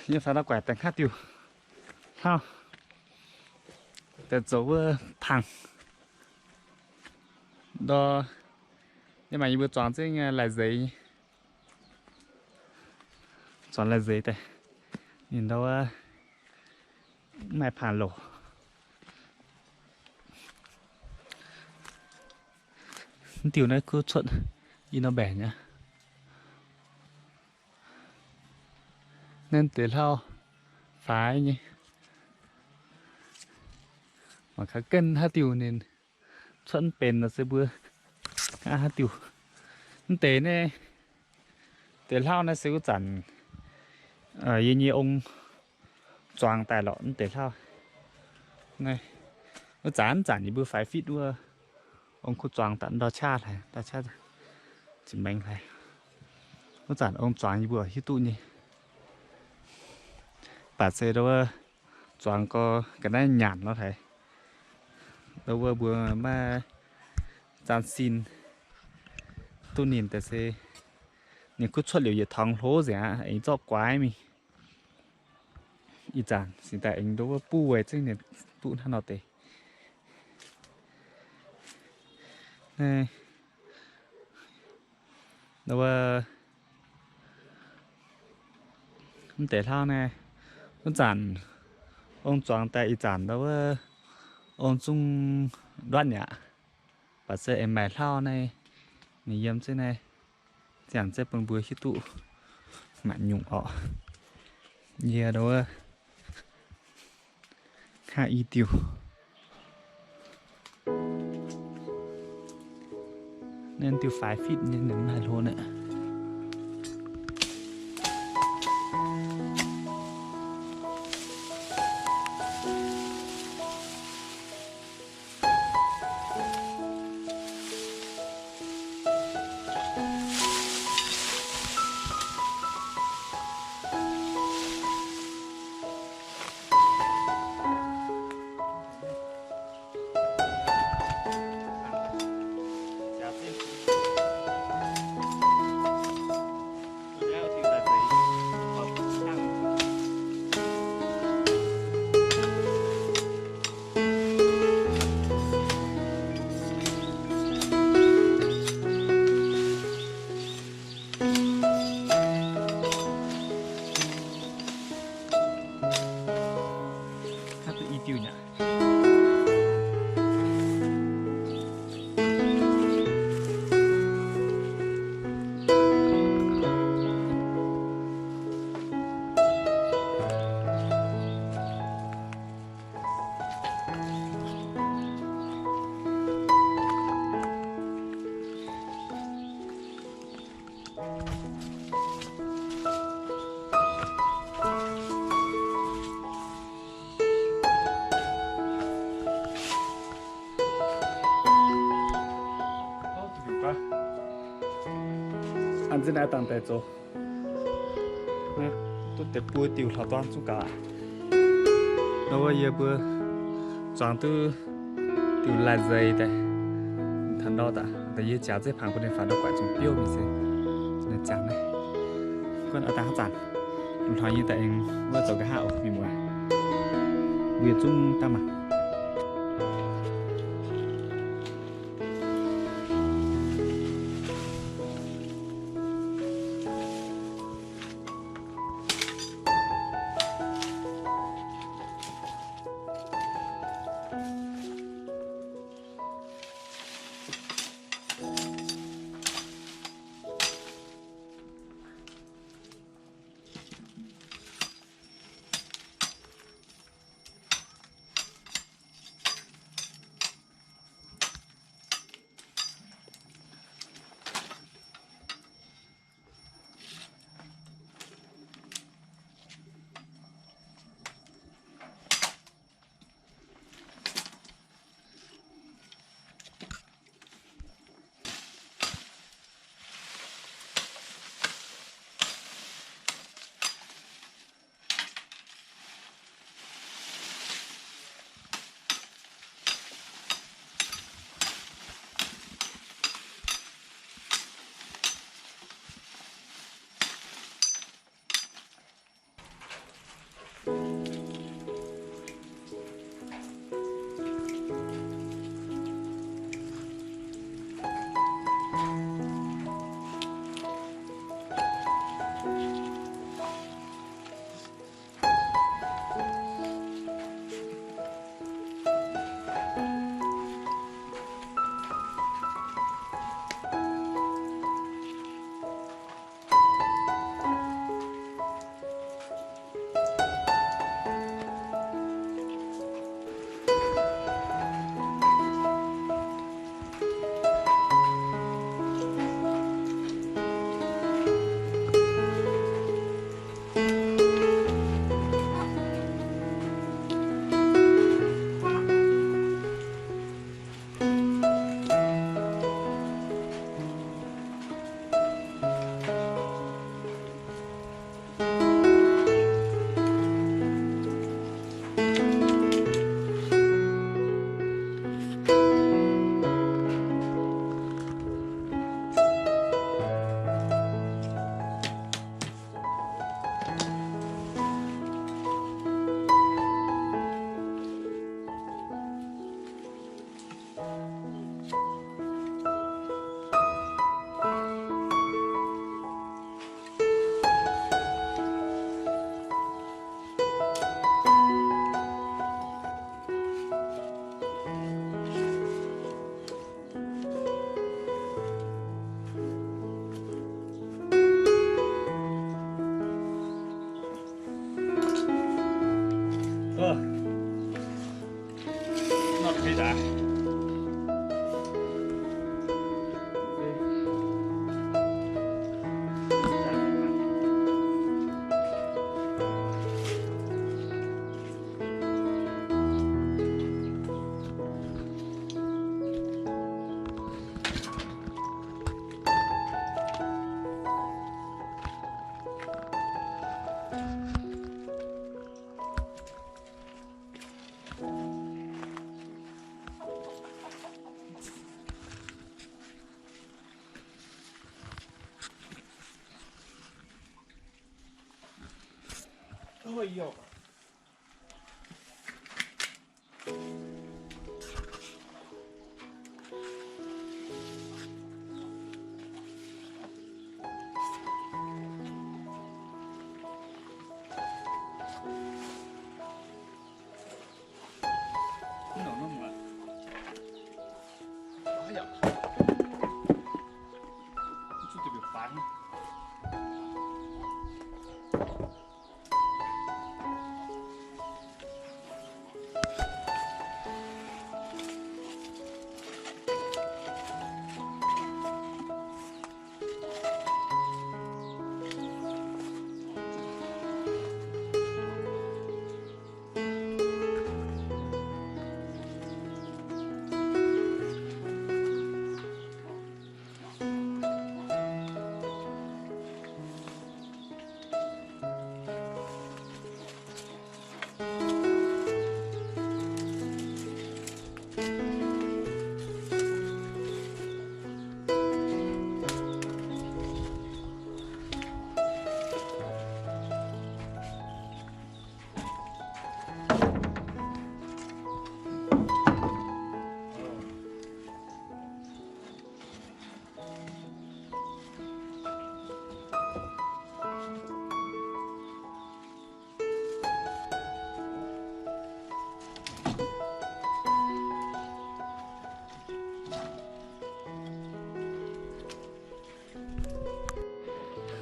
Yie faaux ndau guaix daaih haav diuh hlauv daaih zoux wuov pangx. Ndor, yie maaih yie mbuo zuangx zengv lai-nzeix, zuangx lai-nzeix daaih, ninh ndau wuov mv maaih pangx loc. Mv diuh naaiv kuv cuotv i nor mbaengc aqv. Naaiv deix hlauv faix nyei. Mangc gaax ganh haaix diuh ninh cuotv mv benx nor se mbuo hnangv haaix diuh. Mv deix naaiv, deix hlauv naaiv se wuov zanc yie nyei ong zuangx daaih lorqc. Mv deix hlauv naaiv, wuov zanc, zanc yie mbuo faix fitv wuov, ong kuv zuangx daaih ndau qaqv hlaaix, ndau qaqv ziepc maengx hlaaix. Wuov zanc ong zuangx yie mbuo hiuv duqv nyei. Baac se ndau wuov zuangx gau ga'naaiv nyanc nor hlaaix, ndau wuov mbuo maiv zaan sin duqv ninh daaih se ninh kuv cuotv liuz yietc tongx hlo nzengc aqv, aengx zorqv guaax mingh. Ih zanc cingx daaih aengx ndau wuov buv weic zengv ninh duqv hnangv nor deix. Naaiv, ndau wuov mv deix hlauv naaiv, wuov zanc ong zuangx daaih ih zanc ndau wuov ong zungv nduatv mi'aqv. Baac se aengx maaih hlauv naaiv, ninh yiem zengv naaiv, ziangh zengv bun mbuo hiuv duqv maanc nyungc orqc. Yie ndau wuov hnangv i diuh. Naaiv diuh faix fitv nyei, ninh mv haih hlo naaiv. Haaix diuh i diuh nyei. An zinh naaiv dangh deix zoux. Duqv deix buo diuh hlauv-dorn zungv gaux aqv. Ndau wuov yie mbuo zuangx duqv diuh lai-nzeix daaih, taux ndau daaih, yie jaax zeiv pangx bun ninh faaux ndau guaix zungv biouv mingh se, jangx naaiv. Guanh a'dangh haaix zanc, hnoi yie daaih aengx wuov zoux nqa'haav oc mienh muoz. Yie zungv daaih mangc.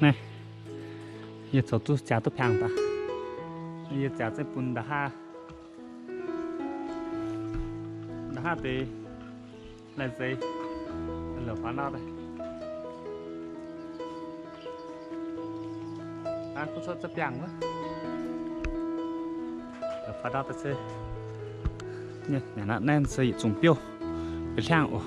Naaiv, yie zoux duqv jaax duqv piangx daaih. Yie jaax zeiv bun nda haav, nda haav deix lai-zeix la'faaux ndau daaih. Aa, kuv cuotv za'biangh wuov. La'faaux ndau daaih se, naaiv se yietc zungv biouv, bieqc hliangv oc.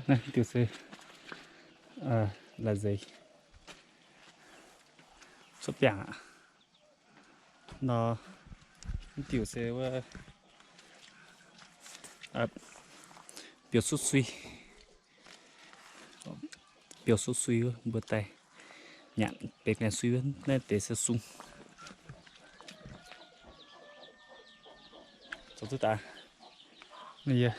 Naaiv diuh se lai-zeix cuotv biangh aqv. Nor, mv diuh se wuov biouv-suqv sui, biouv-suqv sui wuov mbuo daaih nyanc benx gaengh sui wuov naaiv deix se sung. Zoux duqv daaih. Yie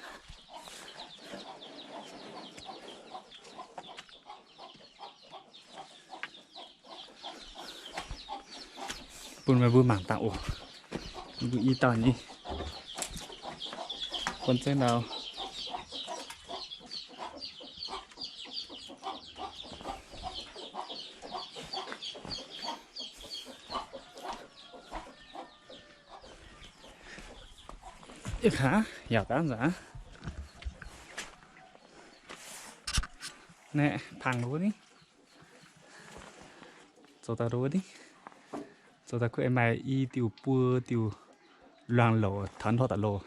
bun meih mbuo mangc daaih oc. Mbuo i dauh nyei buonv zeiv ndau. Yie kaax yaac daav nzaac. Naaiv pangx wuov ni. Zoux daaih wuov ni. Zoux daaih kuv aengx maaih i diuh buo diuh luangh louc taux hnoi daaih loh.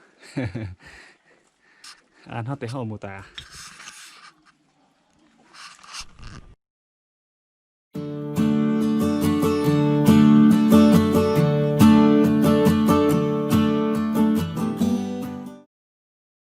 Hnangv deix hnangv muoz-doic aac.